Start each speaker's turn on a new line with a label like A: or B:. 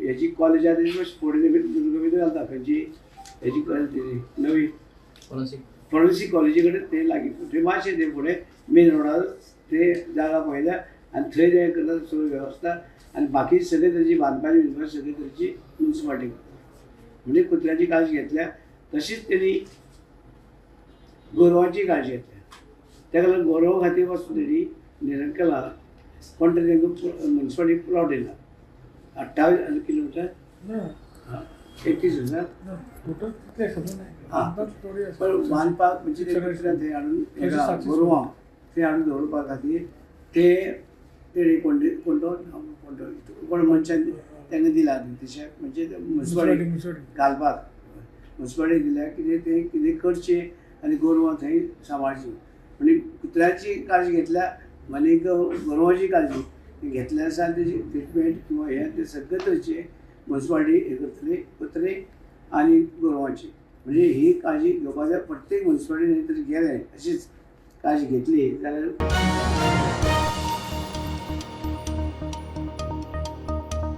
A: हेजी कॉलेज आहा तेजी मातशी फुडें दुर्गा भितर घालता खंयची हेजी कॉलेज तेजी नवी फॉरेन्सीक कॉलेजी कडेन ते लागीं थंय मातशें ते फुडें मेन रोडार ते जागा पळयल्या आनी थंय ते करता सगळी वेवस्था आनी बाकी सगळे तरेची बांदपाची बिंदपाची सगळे तरेची मुन्सिपालिटी करता. म्हणजे कुत्र्याची काळजी घेतल्या तशीच तेणी गोरवांची काळजी घेतल्या. ताका लागून गोरवां खातीर पासून तेणी निरंकला कोण तरी तांकां मुन्सिपालिटी प्लॉट दिला 28 किलोमिटर 31,000
B: टोटल कितले खबर नाही.
A: हा.
B: अंदाज थोडी आसा.
A: पण बांदपाक म्हणजे ते कुत्र्यां थंय हाडून हेका गोरवां थंय हाडून दवरपा खातीर ते तेणी कोण कोण तो कोण तो कोण मनशान तांकां दिला तशें म्हणजे
B: मुन्सिपालिटी
A: मुन्सिपालिटी
B: मुन्सिपालिटी
A: घालपाक मुन्सिपालिटी दिल्या कितें तें कितें करचें आनी गोरवां थंय सांबाळचीं. म्हणजे कुत्र्याची काळजी घेतल्या आनी गोरवांची काळजी घेतल्या आसा तेजी ट्रिटमेंट किंवा हें तें सगळें तरेचें मुन्सिपालिटी हें करतली कुत्रे आनी गोरवांची. म्हणजे ही काळजी घेवपाक जाय प्रत्येक मुन्सिपालिटीन तरी गेलें अशीच काळजी घेतली जाल्यार.